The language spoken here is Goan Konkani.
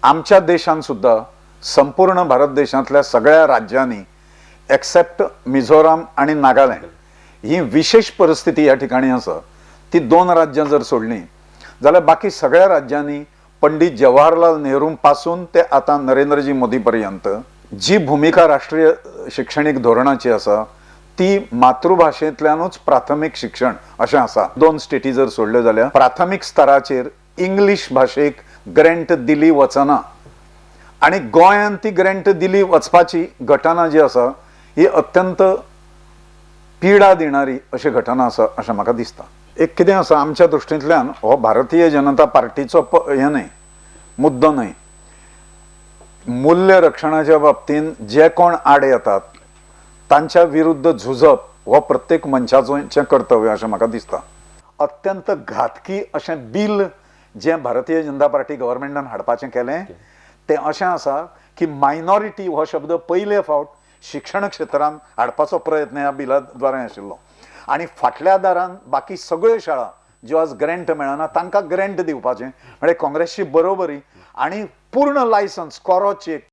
आमच्या देशान सुद्दां संपूर्ण भारत देशांतल्या सगळ्या राज्यांनी एक्सेप्ट मिझोराम आनी नागालँड ही विशेश परिस्थिती ह्या ठिकाणी आसा, ती 2 राज्यां जर सोडलीं जाल्यार बाकी सगळ्या राज्यांनी पंडित जवाहरलाल नेहरू पासून ते आतां नरेंद्रजी मोदी पर्यंत जी भुमिका राष्ट्रीय शिक्षणीक धोरणाची आसा ती मातृभाशेंतल्यानूच प्राथमीक शिक्षण अशें आसा. 2 स्टेटी जर सोडल्यो जाल्यार प्राथमीक स्तराचेर इंग्लीश भाशेक ग्रँट दिली वचना आनी गोंयांत ती ग्रँट दिली वचपाची घटना जी आसा ही अत्यंत पिडा दिणारी अशी घटना आसा अशें म्हाका दिसता. एक कितें आसा, आमच्या दृश्टींतल्यान हो भारतीय जनता पार्टीचो हें न्हय, मुद्दो न्हय. मूल्य रक्षणाच्या बाबतींत जे कोण आड येतात तांच्या विरुद्ध झुजप हो प्रत्येक मनशाचें कर्तव्य अशें म्हाका दिसता. अत्यंत घातकी अशें बील जें भारतीय जनता पार्टी गव्हर्मेंटान हाडपाचें केलें तें अशें आसा की मायनॉरिटी हो शब्द पयले फावट शिक्षण क्षेत्रांत हाडपाचो प्रयत्न ह्या बिला द्वारे आशिल्लो आनी फाटल्या दारान बाकी सगळ्यो शाळा ज्यो आज ग्रँट मेळना तांकां ग्रँट दिवपाचें, म्हणजे काँग्रेसची बरोबरी आनी पूर्ण लायसन्स कोरो चेक.